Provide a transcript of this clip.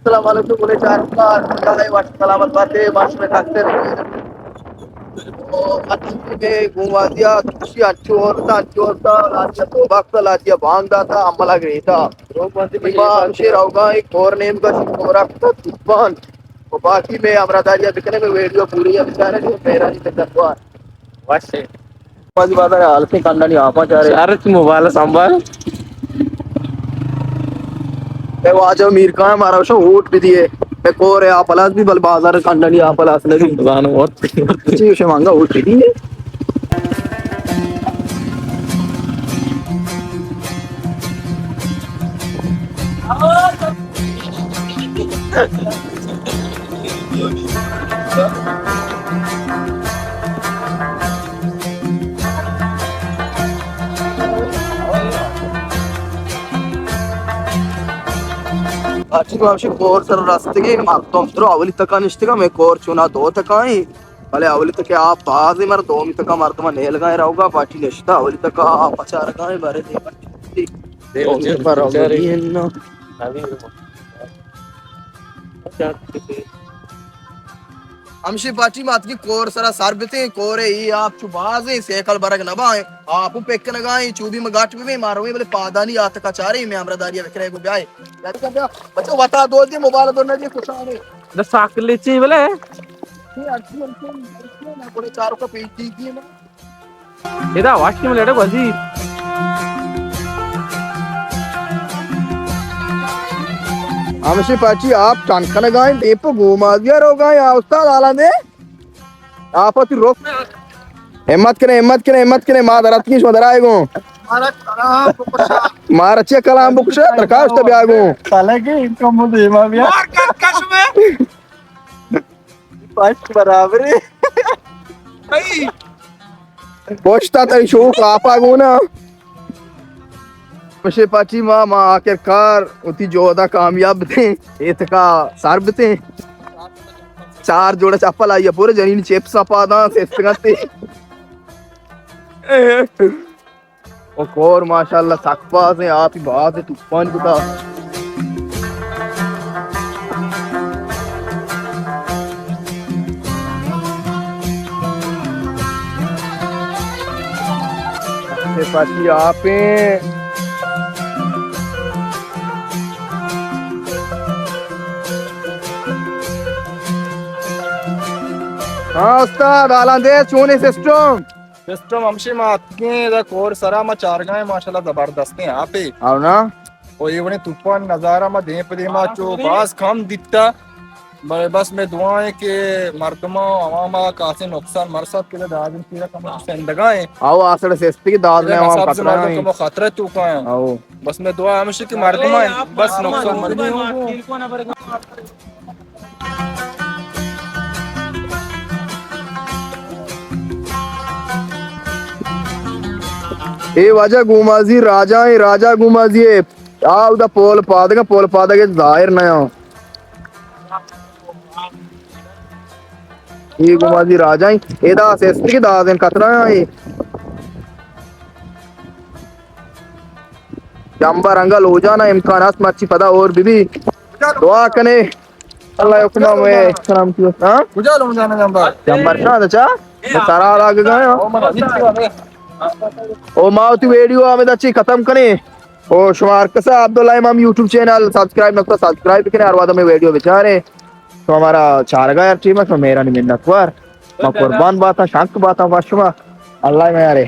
السلام علیکم، بلے چار کار، اللہ وش سلامت باتے، وش میں خاطر۔ او اتنی میں گوازیا، کسی اچھو ہوتا، اچھو ہوتا، لاتیا تو وقت، لاتیا بانگ داتا، عملہ گریتا۔ ایما ہمشی روگا ایک اور نیم کا شکورا کتا طوفان۔ و باقی میں ہمراہ داریا بکنے میں ویڈیو پوری ہے، بیچارے جو میرانی تکتوار۔ وش ہے۔ بازی بازار حالت کنڈانی آپاں چارے۔ شارت موبائل سنبھال۔ اے واجہ میر خان مارا شو ووٹ بھی دیے۔ اے کور ہے آپ پلاس بھی بل بازار کنڈانی آپ پلاس نہیں۔ زانو ووٹ۔ چی شمانگا ووٹ بھی دیے۔ آچی ما ہمشی کور سر رستگیں، مردم درو اولی تکا نشتگا، میں کور چونا دو تکائیں، بلے اولی تکے آپ بازیں، مر دومی تکا مردم نیلگائیں روگا، پارٹی نشتا، اولی تکا آپ پچارگا ہیں، بارے دے پارٹی۔ دے دومی تکا روگا بھی ہیں نا۔ ہمشی پارٹی ما اتکی کور سرا سر بتیں، کور ای آپ چو بازیں، سیکل برگ نبائیں، آپ پکنگائیں، چوبی ما گاٹ بھی ما رویں، بلے پادانی آتکا چاریں، میں ہمراہ داریا بکرے گو بیائے۔ بچو وتا دو دی موبائل دو نہ دی کسانے۔ دا ساکل لیچی بلے۔ یہ ارچی ارچی ارچی نہ کوڑے چاروں کا پیٹ دی دی نا۔ ادا واشی من لڑے وزیر۔ ہمشی پاچی آپ ٹان کنگائیں، دیپو گومازیا روگائیں، آ استاد حالاں دے۔ آپ تی روک۔ ہمت کنے، ہمت کنے، ہمت کنے، ما درات کی شما درائے گوں۔ مارا چے کلام بکشا، ترکاش تو بیا گوں۔ سالگے انکم دیما بیا۔ مار کٹ کش میں۔ پشت برابر ہے۔ پشتا تئی شوق آپا گونا۔ مشے پاچی ما، ما آخر کار وتی جہدا کامیاب بتیں، ایتکا سر بتیں۔ چار جوڑا چپل آئی پورے جنین چپس پاداں سستگتے۔ او کور ماشاءاللہ سک باز ہیں، آپی باز ہیں، طوفان کتا۔ یہ پاچی آپ ہیں۔ ہاں استاد، حالاں دے چونے سسٹم؟ سسٹم ہمشی ما اتکیں، ادا کور سرا ما چارگائیں، ماشاءاللہ زبردستیں آپے۔ او نا؟ او اے وڑیں طوفان نظارہ ما دیم پہ دیما چو باز کم دیتا۔ بلے بس میں دعا ہیں کہ مردماں عوام کاسے نقصان مرسد کہ دادن سیرا کم سندگائیں۔ او آسڑ سستی کہ دادن عوام خطرہ ہیں۔ کم خطرہ تو کا ہیں۔ او۔ بس میں دعا ہمشی کہ مردماں بس نقصان مرسد۔ اے واجہ گومازی راجا ایں، راجا گومازی اے۔ آ اودا پول پادگا، پول پادگا ظاہر نہ آں۔ اے گومازی راجا ایں۔ اے دا سستی کہ دادن خطرہ ایں۔ جمبر انگا لوجانا امکان است مرچی پدا اور بی بی۔ دعا کنے۔ اللہ حکم میں سلام کیو۔ ہاں؟ کجا لوجانا جمبر؟ جمبر شاہ چا؟ سرا لگ گیا۔ او ما وتی ویڈیو ہمیں دا چی ختم کنے۔ او شما ہر کسا عبداللہ امام یوٹیوب چینل سبسکرائب نکتا، سبسکرائب بکنے، ہر وعدہ میں ویڈیو بچارے۔ تو ہمارا چارگا یار ٹیم ہے، تو میرا نہیں منت وار۔ ما قربان باتا، شانک باتا، با شما۔ اللہ میں یارے۔